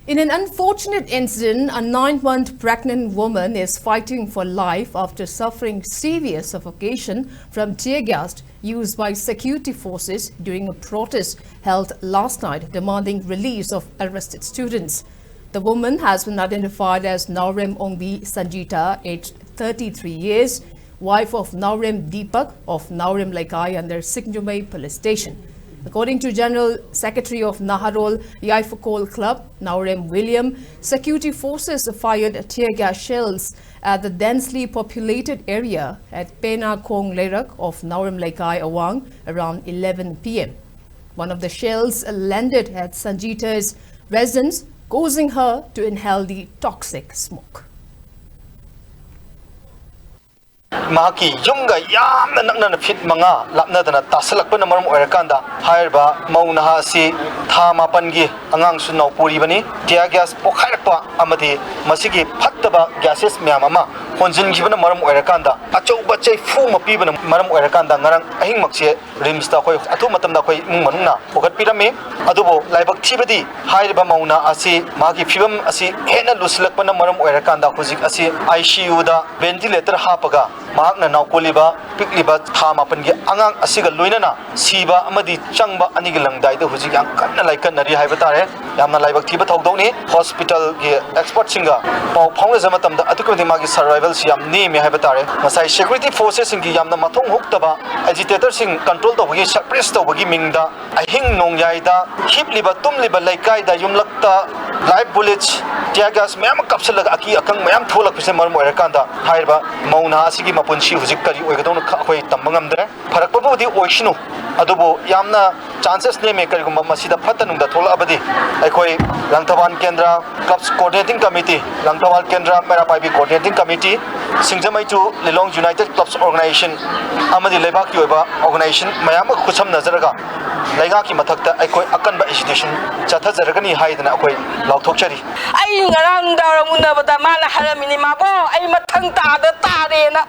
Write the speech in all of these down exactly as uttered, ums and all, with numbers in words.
In an unfortunate incident, a nine-month pregnant woman is fighting for life after suffering severe suffocation from tear gas used by security forces during a protest held last night demanding release of arrested students. The woman has been identified as Naorem Ongbi Sanjita, aged thirty-three years, wife of Naorem Deepak of Naorem Leikai under Singjumei Police Station. According to General Secretary of Naharol Yaifakol Club, Naorem William, security forces fired tear gas shells at the densely populated area at Pena Kong Lerak of Naorem Leikai Awang around eleven p m. One of the shells landed at Sanjita's residence, causing her to inhale the toxic smoke. ꯃꯍꯥꯛꯀꯤ ꯌꯨꯝꯒ ꯌꯥꯝꯅ ꯅꯛꯅꯅ fit ꯃꯉꯥ ꯂꯥꯞꯅꯗꯅ ꯇꯥꯁꯜꯂꯛꯄꯅ ꯃꯔꯝ ꯑꯣꯏꯔꯀꯥꯟꯗ ꯍꯥꯏꯔꯤꯕ ꯃꯧ ꯅꯍꯥ ꯑꯁꯤ ꯊꯥ ꯃꯥꯄꯟꯒꯤ ꯑꯉꯥꯡꯁꯨ ꯅꯥꯎꯄꯨꯔꯤꯕꯅꯤ꯫ ꯇꯤꯌꯥꯔ ꯒ꯭ꯌꯥꯁ ꯄꯣꯈꯥꯏꯔꯛꯄ ꯑꯃꯗꯤ ꯃꯁꯤꯒꯤ ꯐꯠꯇꯕ ꯒ꯭ꯌꯥꯁꯦꯁ ꯃꯌꯥꯝ ꯑꯃ ꯍꯣꯟꯖꯤꯟꯈꯤꯕꯅ ꯃꯔꯝ ꯑꯣꯏꯔꯀꯥꯟꯗ ꯑꯆꯧꯕ ꯆꯩꯐꯨ ꯑꯃ ꯄꯤꯕꯅ ꯃꯔꯝ ꯑꯣꯏꯔꯀꯥꯟꯗ ꯉꯔꯥꯡ ꯑꯍꯤꯡꯃꯛꯁꯦ ꯔꯤꯝꯁꯇ ꯑꯩꯈꯣꯏ ꯑꯊꯨꯕ ꯃꯇꯝꯗ ꯑꯩꯈꯣꯏ ꯏꯃꯨꯡ ꯃꯅꯨꯡꯅ ꯄꯨꯈꯠꯄꯤꯔꯝꯃꯤ꯫ ꯑꯗꯨꯕꯨ ꯂꯥꯏꯕꯛ ꯊꯤꯕꯗꯤ ꯍꯥꯏꯔꯤꯕ ꯃꯧ ꯅꯍꯥ ꯑꯁꯤ ꯃꯍꯥꯛꯀꯤ ꯐꯤꯕꯝ ꯑꯁꯤ ꯍꯦꯟꯅ ꯂꯨꯁꯤꯜꯂꯛꯄꯅ ꯃꯔꯝ ꯑꯣꯏꯔꯀꯥꯟꯗ ꯍꯧꯖꯤꯛ ꯑꯁꯤ ꯑꯥꯏ ꯁꯤ ꯌꯨꯗ ꯚꯦꯟꯇꯤꯂꯦꯇꯔ ꯍꯥꯞꯄꯒ ꯃꯍꯥꯛꯅ ꯅꯥꯎꯀꯣꯜꯂꯤꯕ ꯄꯤꯛꯂꯤꯕ ꯊꯥ ꯃꯥꯄꯟꯒꯤ ꯑꯉꯥꯡ ꯑꯁꯤꯒ ꯂꯣꯏꯅꯅ ꯁꯤꯕ ꯑꯃꯗꯤ ꯆꯪꯕ ꯑꯅꯤꯒꯤ ꯂꯪꯗꯥꯏꯗ ꯍꯧꯖꯤꯛ ꯌꯥꯝ ꯀꯟꯅ ꯂꯥꯏꯀꯠꯅꯔꯤ ꯍꯥꯏꯕ ꯇꯥꯔꯦ꯫ ꯌꯥꯝꯅ ꯂꯥꯏꯕꯛ ꯊꯤꯕ ꯊꯧꯗꯣꯛꯅꯤ꯫ ꯍꯣꯁꯄꯤꯇꯥꯜꯒꯤ ꯑꯦꯛꯁꯄꯔꯠꯁꯤꯡꯒ ꯄꯥꯎ ꯐꯥꯎꯅꯖꯕ ꯃꯇꯝꯗ ꯑꯗꯨꯛꯀꯤ ꯃꯇꯤꯛ ꯃꯥꯒꯤ ꯁꯔꯚꯥꯏꯚꯦꯜꯁꯤ ꯌꯥꯝ ꯅꯦꯝꯃꯤ ꯍꯥꯏꯕ ꯇꯥꯔꯦ꯫ ꯉꯁꯥꯏ ꯁꯦꯀ꯭ꯌꯨꯔꯤꯇꯤ ꯐꯣꯔꯁꯦꯁꯁꯤꯡꯒꯤ ꯌꯥꯝꯅ ꯃꯊꯣꯡ ꯍꯨꯛꯇꯕ ꯑꯦꯖꯤꯇꯦꯇꯔꯁꯤꯡ ꯀꯟꯇ꯭ꯔꯣꯜ ꯇꯧꯕꯒꯤ, ꯁꯄ꯭ꯔꯦꯁ ꯇꯧꯕꯒꯤ ꯃꯤꯡꯗ ꯑꯍꯤꯡ ꯅꯣꯡꯌꯥꯏꯗ ꯍꯤꯞꯂꯤꯕ ꯇꯨꯝꯂꯤꯕ ꯂꯩꯀꯥꯏꯗ ꯌꯨꯝꯂꯛꯇ ꯂꯥꯏꯐ ꯕꯨꯂꯦꯠꯁ, ꯇꯤꯌꯥꯔ ꯒ꯭ꯌꯥꯁ ꯃꯌꯥꯝ ꯑꯃ ꯀꯥꯞꯁꯤꯜꯂꯒ ꯑꯀꯤ ꯑꯈꯪ ꯃꯌꯥꯝ ꯊꯣꯛꯂꯛꯄꯁꯤꯅ ꯃꯔꯝ ꯑꯣꯏꯔꯀꯥꯟꯗ ꯍꯥꯏꯔꯤꯕ ꯃꯧ ꯅꯍꯥ ꯑꯁꯤꯒꯤ ꯃꯄꯨꯟꯁꯤ ꯍꯧꯖꯤꯛ ꯀꯔꯤ ꯑꯣꯏꯒꯗꯧꯅꯣ ꯈ-, ꯑꯩꯈꯣꯏ ꯇꯝꯕ ꯉꯝꯗ꯭ꯔꯦ꯫ ꯐꯔꯛꯄꯕꯨꯗꯤ ꯑꯣꯏꯁꯅꯨ, ꯑꯗꯨꯕꯨ ꯌꯥꯝꯅ ꯆꯥꯟꯁꯦꯁ ꯅꯦꯝꯃꯦ꯫ ꯀꯔꯤꯒꯨꯝꯕ ꯃꯁꯤꯗ ꯐꯠꯇ ꯅꯨꯡꯗ ꯊꯣꯛꯂꯛꯑꯕꯗꯤ ꯑꯩꯈꯣꯏ ꯂꯪꯊꯕꯥꯜ ꯀꯦꯟꯗ꯭ꯔ ꯀ꯭ꯂꯕꯁ coordinating committee, Langthabal Kendra Meira Paibi coordinating committee, Singjamei to Lilong united clubs organization ꯑꯃꯗꯤ ꯂꯩꯕꯥꯛꯀꯤ ꯑꯣꯏꯕ ꯑꯣꯔꯒꯅꯥꯏꯖꯦꯁꯟ ꯃꯌꯥꯝ ꯑꯃꯒ ꯈꯨꯠꯁꯝꯅꯖꯔꯒ ꯂꯩꯉꯥꯛꯀꯤ ꯃꯊꯛꯇ ꯑꯩꯈꯣꯏ ꯑꯀꯟꯕ ꯑꯦꯖꯤꯇꯦꯁꯟ ꯆꯠꯊꯖꯔꯒꯅꯤ ꯍꯥꯏꯗꯅ ꯑꯩꯈꯣꯏ ꯂꯥꯎꯊꯣꯛꯆꯔꯤ꯫ ꯑꯩ ꯉꯔꯥꯡ ꯅꯨꯡꯗꯥꯡꯋꯥꯏꯔꯝ ꯎꯅꯕꯗ ꯃꯥꯅ ꯍꯥꯏꯔꯝꯃꯤꯅꯤ, "ꯃꯥꯕꯣ, ꯑꯩ ꯃꯊꯪ ꯇꯥꯗ ꯇꯥꯔꯦꯅ"꯫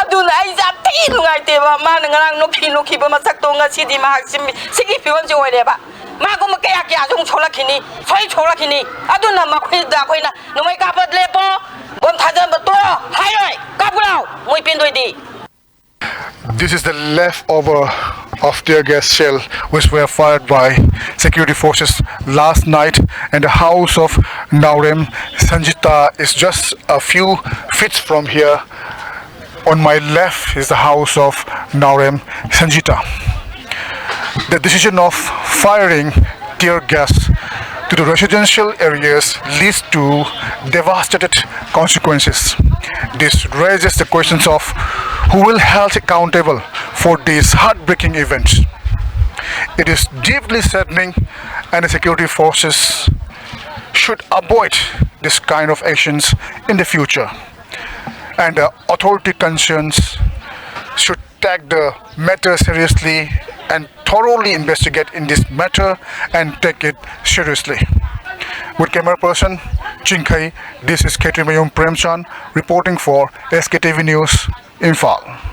ꯑꯗꯨꯅ ꯑꯩꯁꯦ ꯌꯥꯝ ꯊꯤ ꯅꯨꯡꯉꯥꯏꯇꯦꯕ꯫ ꯃꯥꯅ ꯉꯔꯥꯡ ꯅꯣꯛꯈꯤ ꯅꯣꯛꯈꯤꯕ ꯃꯁꯛꯇꯣ ꯉꯁꯤꯗꯤ ꯃꯍꯥꯛ ꯁꯤ-, ꯁꯤꯒꯤ ꯐꯤꯕꯝꯁꯦ ꯑꯣꯏꯔꯦꯕ꯫ ꯃꯥꯒꯨꯝꯕ ꯀꯌꯥ ꯀꯌꯥꯁꯨ ꯑꯃꯨꯛ ꯁꯣꯛꯂꯛꯈꯤꯅꯤ, ꯁꯣꯏ ꯁꯣꯛꯂꯛꯈꯤꯅꯤ꯫ ꯑꯗꯨꯅ ꯃꯈꯣꯏꯗ ꯑꯩꯈꯣꯏꯅ ꯅꯣꯡꯃꯩ ꯀꯥꯞꯄ ꯂꯦꯞꯄꯣ, ꯕꯣꯝ ꯊꯥꯗꯕ ꯇꯣꯛꯑꯣ ꯍꯥꯏꯔꯣꯏ꯫ ꯀꯥꯞꯄꯨ ꯂꯥꯎ, ꯃꯣꯏ ꯄꯦꯟꯗꯣꯏꯗꯤ꯫ This is the leftover of tear gas shell which were fired by security forces last night, and the house of Naorem Sanjita is just a few feet from here. On my left is the house of Naorem Sanjita. The decision of firing tear gas to the residential areas leads to devastated consequences. This raises the questions of who will held accountable for these heartbreaking events. It is deeply saddening, and the security forces should avoid this kind of actions in the future. And the authority concerns should take the matter seriously and thoroughly investigate in this matter and take it seriously. With camera person Chingkhei, this is Khetri Mayom Premchand reporting for S K T V News, Imphal.